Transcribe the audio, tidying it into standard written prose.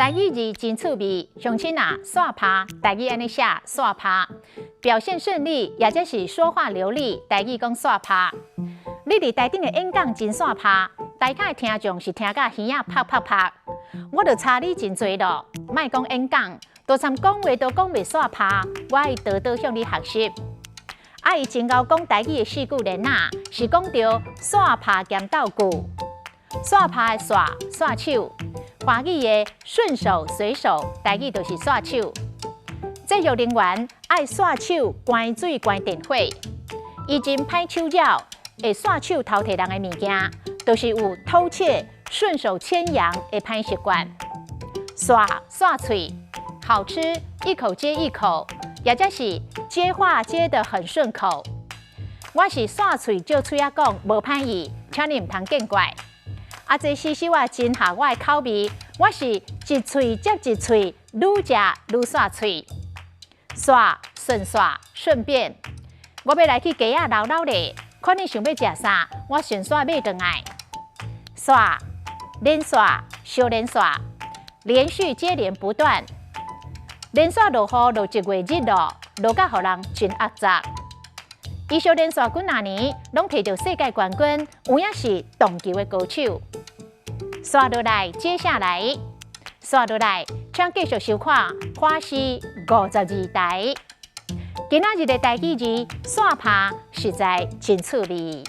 台語字真趣味，鄉親啊，煞拍，台語按呢寫煞拍，表現順利，也者是說話流利，台語講煞拍。你佇台頂的演講真煞拍，台下的聽眾是聽甲耳仔拍拍拍。我就差你真濟咯，莫講演講，就參講話都講袂煞拍，我愛多多向你學習。啊，伊真𠢕講台語的四句連仔，是講著煞拍兼鬥句，煞拍的煞煞手，華語的順手隨手，台語就是煞手。製作人員愛煞手關水關電火，伊真歹手搲，會煞手偷提人的物件，就是有偷竊、順手牽羊的歹習慣。煞煞喙，好吃一口接一口，也者是接話接得很順口。我是煞喙照喙仔講，無歹意，請你毋通見怪。啊，這死死我真合我的口味，我是一喙接一喙，愈食愈煞喙。煞順煞順便，我欲來去街仔溜溜咧，看你想欲食啥，我順紲買轉來。煞連續相連續，連續接連不斷，連續落雨落一月日咯，落甲予人真壓榨。伊相連續幾若年，攏提著世界冠軍，有影是撞球的高手。煞落來，接下來，煞落來，請繼續收看《華視52台》。今仔日的台語字煞拍實在真趣味。